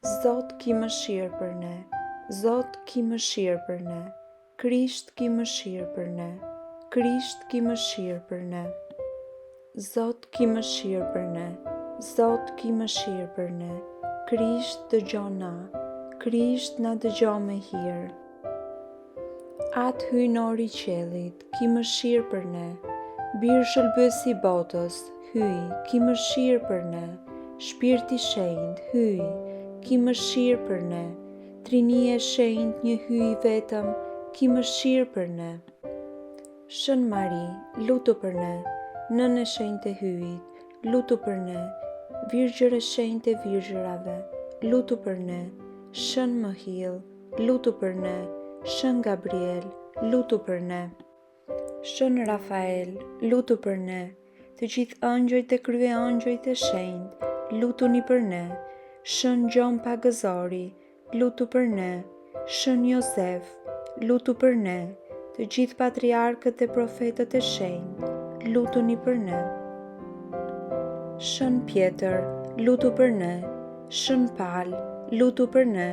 Zot ki mëshirë për ne, Zot ki mëshirë për ne, Krisht ki mëshirë për ne, Krisht ki mëshirë për ne. Zot ki mëshirë për ne, Zot ki mëshirë për ne, Krisht dëgjo na, Krisht na dëgjo me hir. Atë hyjnor i qiellit, ki mëshirë për ne. Bir shëlbyes i botës, hyj, ki mëshirë për ne. Shpirt i shenjtë, hyj, ki mëshirë për ne. Trini e shenjtë, një Hyj i vetëm, ki mëshirë për ne. Shën Mari, lutu për ne. Nënë e shenjtë e Hyjit, lutu për ne. Virgjër e shenjtë e virgjërave, lutu për ne. Shën Mëhill, Lutu për ne, Shën Gabriel, lutu për ne. Shën Rafael, lutu për ne. Të gjithë ëngjëjt dhe kryeëngjëjt e shenjtë, lutuni për ne. Shën Gjon Pagëzori, lutu për ne. Shën Jozef, lutu për ne. Të gjithë patriarkët dhe profetët e shenjtë, lutuni për ne. Shën Pjetër, lutu për ne. Shën Pal, lutu për ne.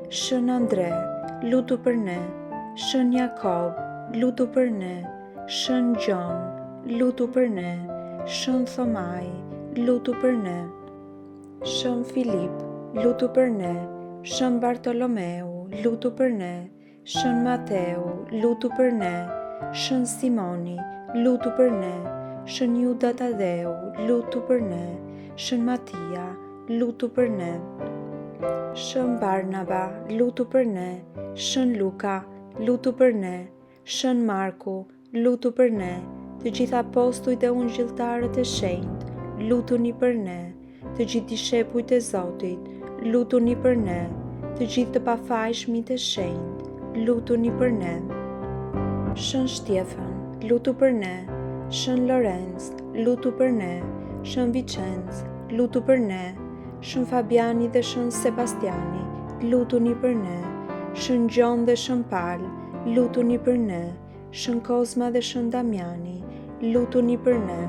Shën Andre, lutu për ne. Shën Jakob, lutu për ne. Shën Gjon, lutu për ne. Shën Thomai, lutu për ne. Shën Filip, lutu për ne. Shën Bartolomeu, lutu për ne. Shën Mateu, lutu për ne. Shën Simoni, lutu për ne. Shën Juda Tadeu, lutu për ne. Shën Matia, lutu për ne. Shën Barnaba, lutu për ne. Shën Luka, lutu për ne. Shën Marku, lutu për ne. Të gjithë apostujt dhe ungjilltarët e shenjtë, lutuni për ne. Të gjithë dishepujt e Zotit, lutuni për ne. Të gjithë të pafajshmit e shenjtë, lutuni për ne. Shën Shtjefën, lutu për ne. Shën Lorenc, lutu për ne. Shën Vicenc, lutu për ne. Shën Fabiani dhe Shën Sebastiani, lutuni për ne. Shën Gjon dhe Shën Pal, lutuni për ne. Shën Kozma dhe Shën Damiani, lutuni për ne.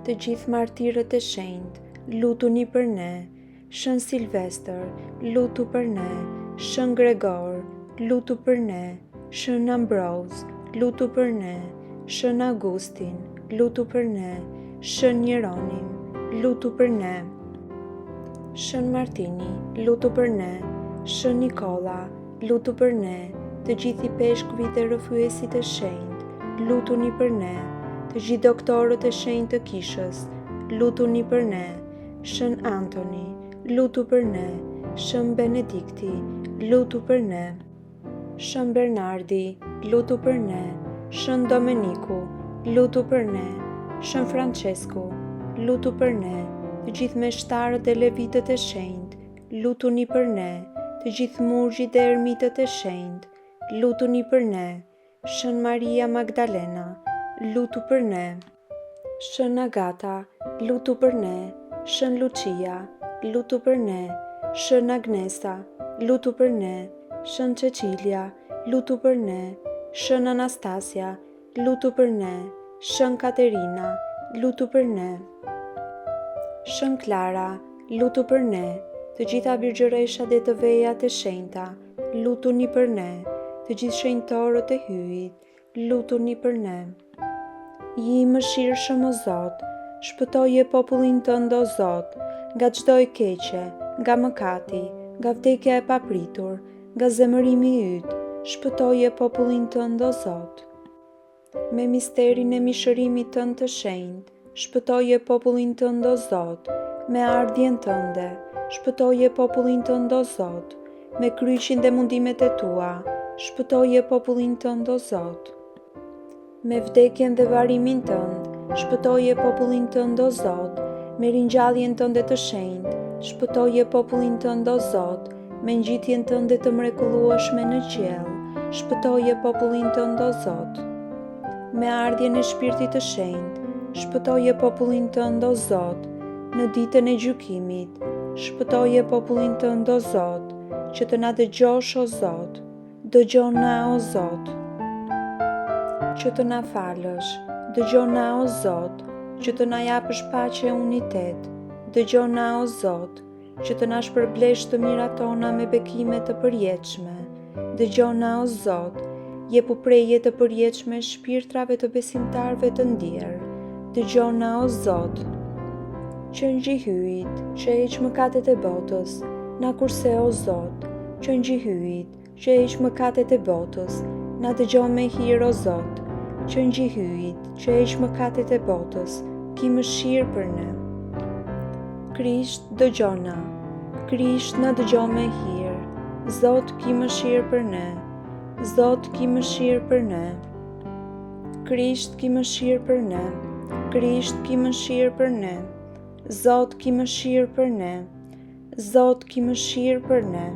Të gjithë martirët e shenjtë, lutuni për ne. Shën Silvestër, lutu për ne. Shën Gregor, lutu për ne. Shën Ambroz, lutu për ne. Shën Augustin, lutu për ne. Shën Jeronim, lutu për ne. Shën Martini, lutu për ne. Shën Nikolla, Lutu për ne, të gjithë ipeshkvijt dhe rrëfyesit e shenjtë, lutuni për ne, të gjithë doktorët e shenjtë të kishës, lutuni për ne, Shën Antoni, lutu për ne, Shën Benedikti, lutu për ne, Shën Bernardi, lutu për ne, Shën Domeniku, lutu për ne, Shën Francesku, lutu për ne, të gjithë meshtarët dhe levitët e shenjtë, Lutuni për ne, të gjithë murgjit dhe ermitët e shenjtë, lutuni për ne, Shën Maria Magdalena, lutu për ne. Shën Agata, lutu për ne, Shën Lucia, lutu për ne, Shën Agnesa, lutu për ne, Shën Cecilia, lutu për ne, Shën Anastasia, Lutu për ne, Shën Katerina, lutu për ne. Shën Klara, lutu për ne, të gjitha virgjëreshat dhe të vejat e shenjta, lutuni për ne, të gjithë shenjtorët e Hyjit, lutuni për ne. Ji i mëshirshëm o Zot, shpëtoje popullin tënd o Zot, nga çdo e keqe, nga mëkati, nga vdekja e papritur, Nga zemërimi yt, shpëtoje popullin tënd o Zot. Me misterin e mishërimit tënd të shenjtë, shpëtoje popullin tënd o Zot. Me ardhjen tënde, shpëtoje popullin tënd o Zot. Me kryqin dhe mundimet e tua, shpëtoje popullin tënd o Zot. Me vdekjen dhe varrimin tënd, shpëtoje popullin tënd o Zot, me ringjalljen tënde të shenjtë, shpëtoje popullin tënd o Zot, me ngjitjen tënde të mrekullueshme në qiell, shpëtoje popullin tënd o Zot. Me ardhjen e Shpirtit të Shenjtë, shpëtoje popullin tënd o Zot, në ditën e gjykimit, shpëtoje popullin tënd o Zot, që të na dëgjosh o Zot. Dëgjona o Zot, që të na falësh, dëgjona o Zot, që të na japësh paqe e unitet, dëgjona o Zot, që të na shpërblesh të mirat tona me bekime të përjetshme. Dëgjona o Zot, jepu prehje të përjetshme shpirtrave të besimtarëve të ndjerë. Dëgjona o Zot. Qengj i Hyjit, që heq mëkatet e botës, na kurse o Zot. Qengj i Hyjit, që heq mëkatet e botës, na dëgjo me hir o Zot. Qengj i Hyjit, që heq mëkatet e botës, ki mëshirë për ne. Krisht, dëgjona. Krisht, na dëgjo me hir. Zot, ki mëshirë për ne. Zot, ki mëshirë për ne. Krisht, ki mëshirë për ne. Krisht, ki mëshirë për ne. Zot, ki mëshirë për ne. Zot, ki mëshirë për ne.